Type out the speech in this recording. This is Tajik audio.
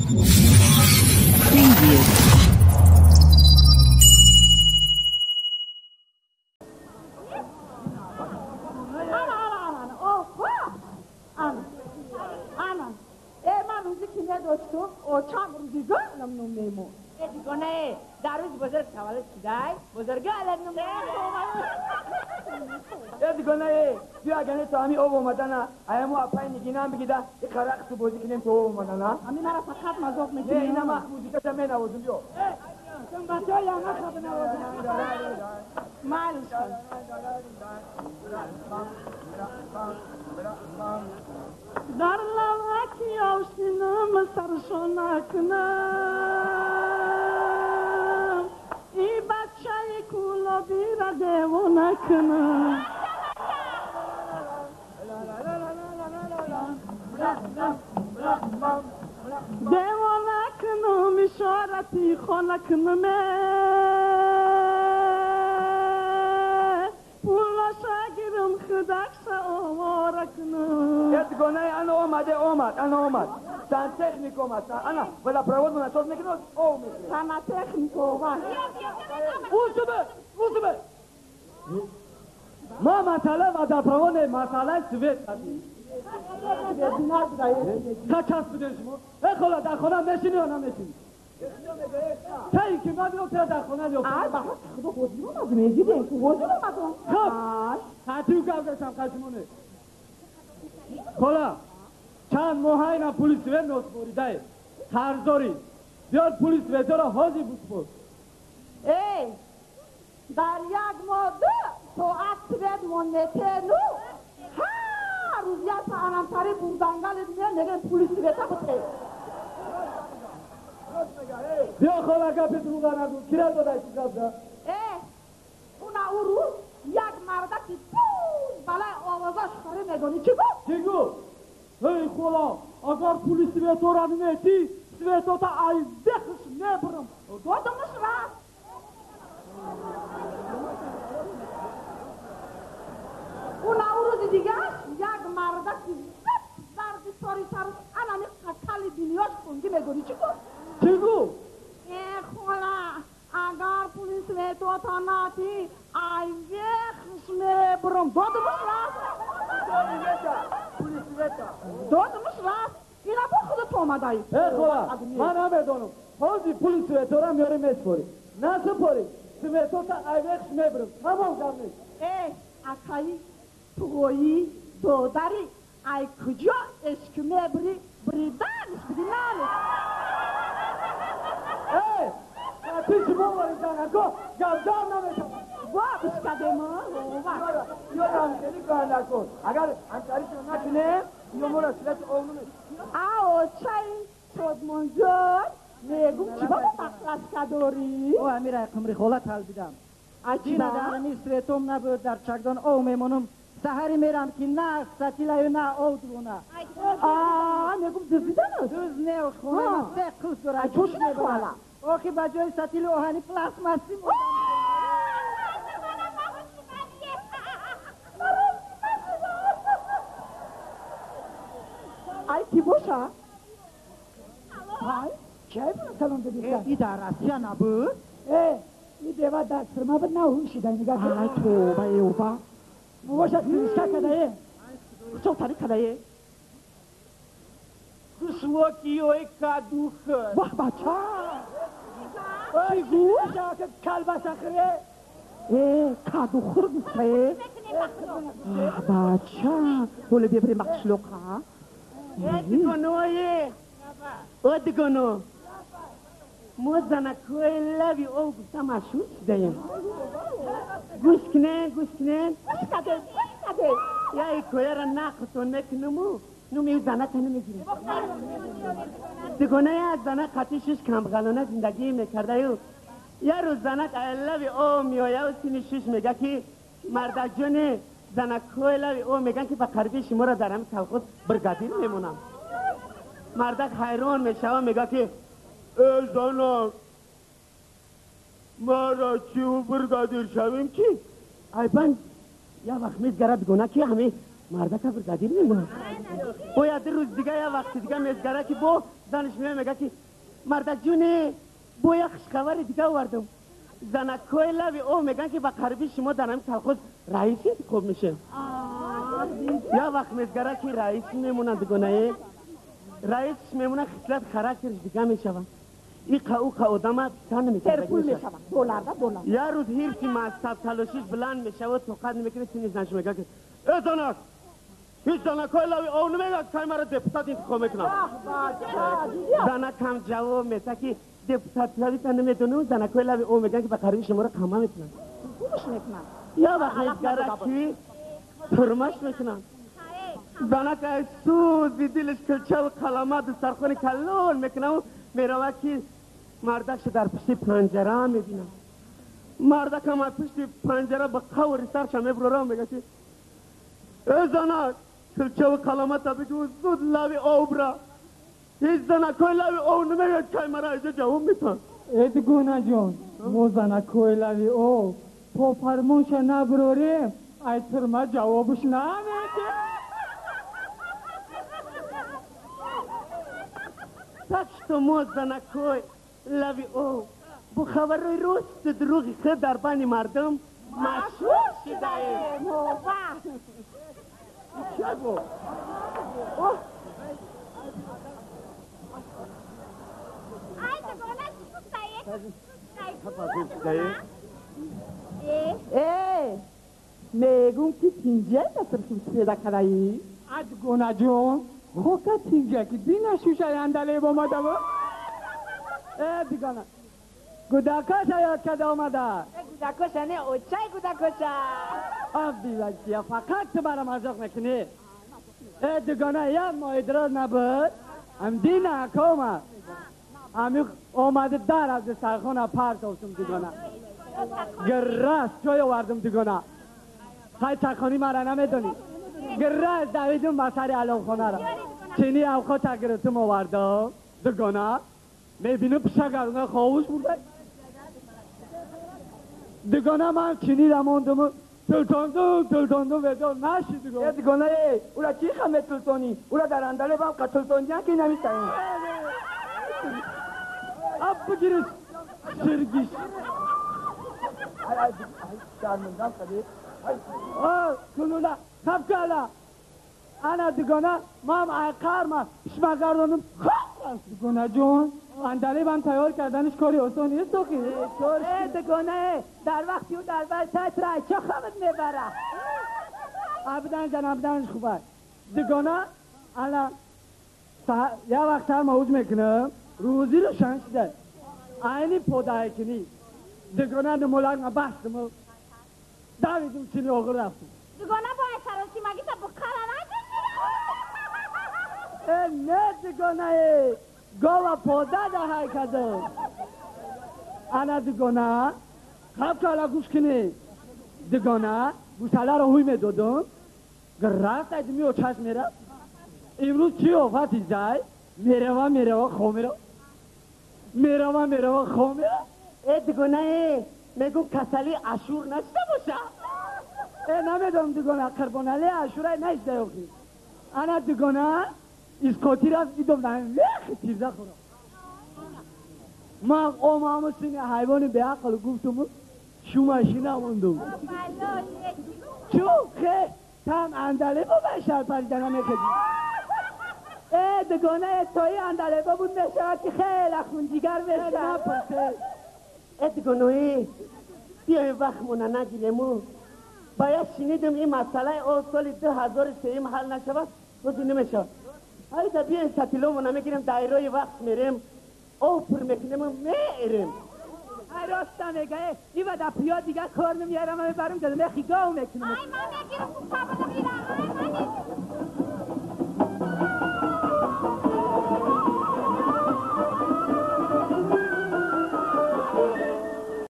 Preview. بازی کنیم تو اومدن همین مرا فقط مذاق میکنی. اینا ما موزیکش مینوازم بیا. بچه‌ها یا نه خب نوازم. معلوش کن. در لواکی آشنم سرشو نکنم ای بچه کولابی را دیوانه کنم. دیوانه کنم اشارتی خانه کنم پولاشا گیرم خدکش آواره کنم. یه انا اومده اومد انا اومد سان تکنیک اومد انا ولا پرواد من اساس میکنه او میکنه سان تکنیک اومد. اوسبه اوسبه ما مسئله و در پرواد مسئله سوید تا کس بوده شما ای خدا در خانه میشینی یا نمیشینی؟ تا اینکه من بیام تا در خانه نیفتم. ای بابا خدا حضور اومدیم دیدیم حضور اومدم. خب خطیو گفت قشمونه خلا چند ماه اینا پلیس و نسپریده قرضداری بیار پلیس و را حاضر بسپر. ای در یک ماه دو ساعت سوید مونده نو روزیات انانتاری بوردانگال دیگه نگه پلیس سویتا بوده. بیا خاله گپت رو نگو کرا دادای تو گپ دا. ای اونا او روز یک مردکی پول بالای آوازش خره میگونی چی گفت؟ چی گفت؟ ای خاله اگر پلیس سویتا را نمیتی سویتا تا ای بخش نبرم. دادمش راست. اونا او روز دیگه یک مردکی زد زرد ساری سرش انانی قکل بینیاش خونگی میگونی چی گفت؟ چی گفت؟ ای خاله اگر پلیس ویتو تا ناتی ای وخش میبرم. دادمش راست. دادمش راست. اینا با خودت اومدایی. ای خاله من نمیدونم حاضی پلیس ویتو را میاری میسپاری نسپاری سویتو تا ای وخش میبرم تمام گم نیست. ای اکایی تویی دوداری ای کجا اشک میبری بریدنش بدینانش. ای پیش ما وارد نکن گمدار نمیشم. وا بشکده ما یادم خیلی کار نکن اگر همکاریشون نکنه یا مرا صورت اونو. آو چای شد جان میگم چی بابا مخلص کدوری؟ او امیر قمری خاله تلبیدم. دینه در امی سویتوم نبود در چکدان او میمونم سحری میرم که نه سطیله نه او درونه. آه میگم دزدیدن؟ دز نه خونه ما سه قلف داره. چوش نخوالا؟ آخی به جای سطیل آهنی پلاسماسی موندم. ای کی باشه؟ های کی بود سلام دادی؟ ای در روسیه نبود؟ ای دیوا در سرما بود نه هوشی در نگاه کن. ای توبه ایوبا. باشد فیزیکا کدایه. چه تاری کدایه؟ قشلاکی کادوخ. واه بچه. چی گوش؟ که کلبه سخره. ای کادوخ گفته. آه بچه. ولی ببریم قشلاقا. ادگونوی. ادگونو. ما زنکوی لبی او گفته مشهور شدهیم. گوش کنن گوش کنن. گوش کده گوش کده. یا ای کوله را نقصون میکنم نو میو زنک نمیگیرم. دگونه یک زنک قطعی شش کمبغلانه زندگی میکرده و یه روز زنک لبی او میایه و سینی شش میگه که مردک جون زنکوی لبی او میگن که به قربی شما را در همین کلخوز برگادیر میمونم. مردک حیران میشه و میگه که ای زنک ما را چی و برگادیر شویم کی؟ ای بند یه وقت میزگره دگونه که همه Мардака бригадир мемонад. Бояд рӯз дига я вақти дига мезгара ки бо занаш меоя мега ки мардак ҷуне бо як хушхабари дига овардам. Занакҳои лави о меган ки ба қариби шумо дар ҳамин колхоз раис интихоб мешед. Я вақт мезгара ки раис мемонад дугонае. Раис мемонад хислат характерш дига мешавад. Иқа уқа одама писанд намекард. Пул мешавад. Доллар да доллар. Я рӯз ҳирси мансаб талошиш баланд мешавад, тоқат намекунад, сини занаш мега ки э занак ҳеҷ занакҳои лави ов намегӯяд кай маро депутат интихоб мекунад. Занак ҳам ҷавоб медиҳад ки депутат шавита намедонам, занакҳои лави ов мегӯянд ки ба қариби шуморо қама мекунанд. Хубш мекунанд. Я вақт мезгара ки турмаш мекунанд. Занак аз сӯзи дилаш килчаву қалама дастархони калон мекунаву меравад ки мардакшо дар пушти панҷара мебинад. Мардакам аз пушти панҷара ба қаври сарша мебурора мегӯяд ки э занак килчаву қаламата бигӯ зуд лави ов бира. Ҳеҷ занакҳои лави ов намегӯяд кай мара иҷо ҷавоб метаҳанд. Э дугона ҷон, мо занакҳои лави ов то фармонша набурорем, ай турма ҷавобш намедем. Так что мо занакҳои лави ов бо хабарҳои росту дурӯғи худ дар байни мардум машҳур шудаем. Э, мегум ки тинҷай дастархим сфеда кардаӣ? А дугона ҷон, хока тинҷа ки дина шушай андалеб омадаву. Э дугона, гудакаша ёд карда омада. Гудакоша не, очай гудакоша. Абдилакия, фақат ту маро мазоқ мекунӣ. Э дугона, як моҳи дароз набуд, ам дина ака омад. Ами омада дар аз дастархона партофтум дугона. Гиррас чой овардум дугона. Хай чайхонӣ мара намедонӣ. Гиррас давидум ба сари аловхонара. Чини авқота гирифтум овардам дугона. Мебинам пишагаруна ховуш бурда. Дугона ман чини рамондуму тултондум, тултондум ведо нашид дугона. Э дугона э, ура чӣ хаме тултонӣ? Ура дар андалебам қа тултондиян ки намистаем. Ап бигириш ширгиш. Ай ай шармандам кади. Кунула, хапкала. Ана дугона, мам айқарма, пишмагардонум. Дугона ҷон, андалебам тайёр карданиш кори осон нест охи. Э дугона э, дар вақти ӯ дар бар сатра чо хамад мебара. Абдан ҷан, абданш хуб аст. Дугона, ана я вақт сар мавҷ мекунам, рӯзи рӯшан шуда. Айни подаякунӣ. Дугона намолак бастиму. Давидум чини оғир рафтум. Дугона бояд саросимагита буқара накашида. Э не дугона э, гова пода даҳай кардам. Ана дугона, хабкала гӯш кунӣ. Дугона, гӯсаларо ҳуй медодум. Гиррафт айдими очаш мерафт. Имрӯз чӣ офати зай? Мерава, мерава, хо мерава. Мерава, мерава, хо мерава. Э дугона э, мегум касали ашур нашида боша. Э намедонам дугона, қурбоналӣ ашурай нашида охи. Ана дугона, искоти рафт дидом вехи тирза хӯрам. Ман омаму сини ҳайвони беақл гуфтуму шумашина мондум. Чу хе там андалебо ба шарпарида намекардӣ. Э дугона э, тои андалебо буд мешавад ки хеле хунҷигар мешавад. Э дугонои, биёем вақтмона нагирему. Бояд шунидум ин масъалаи о соли 2003 ҳал нашавад, рӯзи намешавад. Ҳайда биёем сатиломона мегирем, дайрои вақт мерем, об пур мекунему мерем. Ай роста мега, э, ива да пиё дига кор намеярам, мебарам ҷалме хигов мекунам. Ай ман мегирам,